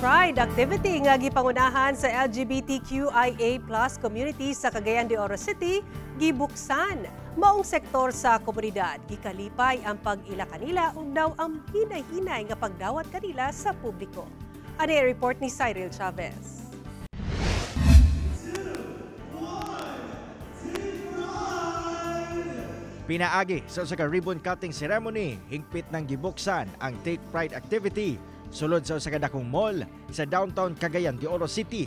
Pride activity nga gipangunahan sa LGBTQIA+ community sa Cagayan de Oro City gibuksan. Maong sektor sa komunidad gikalipay ang pag-ila kanila ug daw ang hinahinay nga pagdawat kanila sa publiko. Ani report ni Cyril Chavez. Pinaagi sa usa ka ribbon cutting ceremony, hingpit ng gibuksan ang Take Pride activity sulod sa usa ka dakong mall sa downtown Cagayan de Oro City.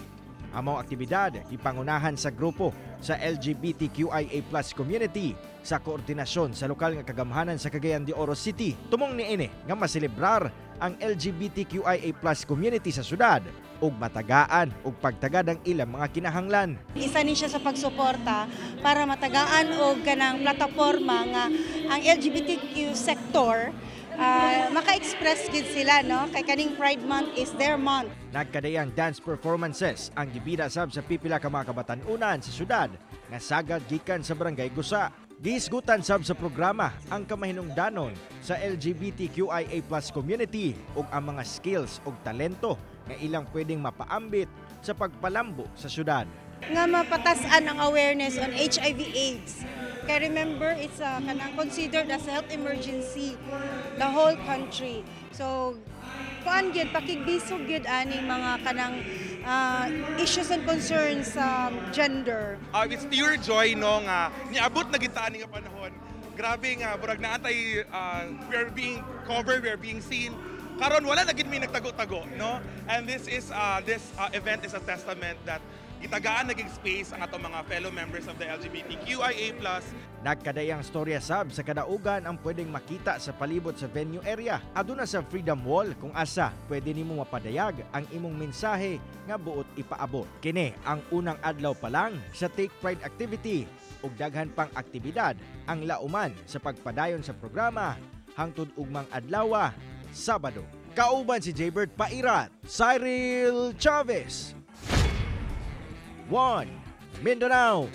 Ang maong aktibidad gipangunahan sa grupo sa LGBTQIA+ community sa koordinasyon sa lokal nga kagamhanan sa Cagayan de Oro City. Tumong niini nga maselebrar ang LGBTQIA+ community sa syudad ug matagaan og pagtagad ang ilang mga kinahanglan. Isa ni siya sa pagsuporta para matagaan og kanang plataporma nga ang LGBTQ sector maka-express gid sila, no, kay kaning Pride Month is their month. Nagkadayang dance performances ang gibida sab sa pipila ka mga kabatan-unan sa syudad nga sagad gikan sa Barangay Gusa. Gihisgutan sab sa programa ang kamahinungdanon sa LGBTQIA+ community ug ang mga skills ug talento nga ilang pwedeng mapaambit sa pagpalambo sa syudad. Nga mapatas-an ang awareness on HIV AIDS. Kay remember, it's kanang considered as a health emergency the whole country. So kuan gyud, pakigbisog gyud aning mga kanang issues and concerns sa gender. It's pure joy, no, nga niabot na gid ta ani nga panahon. Grabe nga murag naatay we are being covered, we are being seen. Karon wala na gid mi nagtago-tago, no? And this event is a testament that gitagaan naging space ang atong mga fellow members of the LGBTQIA+. Nagkadayang storya sab sa kadaugan ang pwedeng makita sa palibot sa venue area. Aduna sa Freedom Wall kung asa pwede nimo mapadayag ang imong mensahe nga buot ipaabot. Kini ang unang adlaw pa lang sa Take Pride activity ug daghan pang aktibidad ang lauman sa pagpadayon sa programa hangtod ugmang adlaw, Sabado. Kauban si Jaybert Pairat, Cyril Chavez. 1 Mindanao.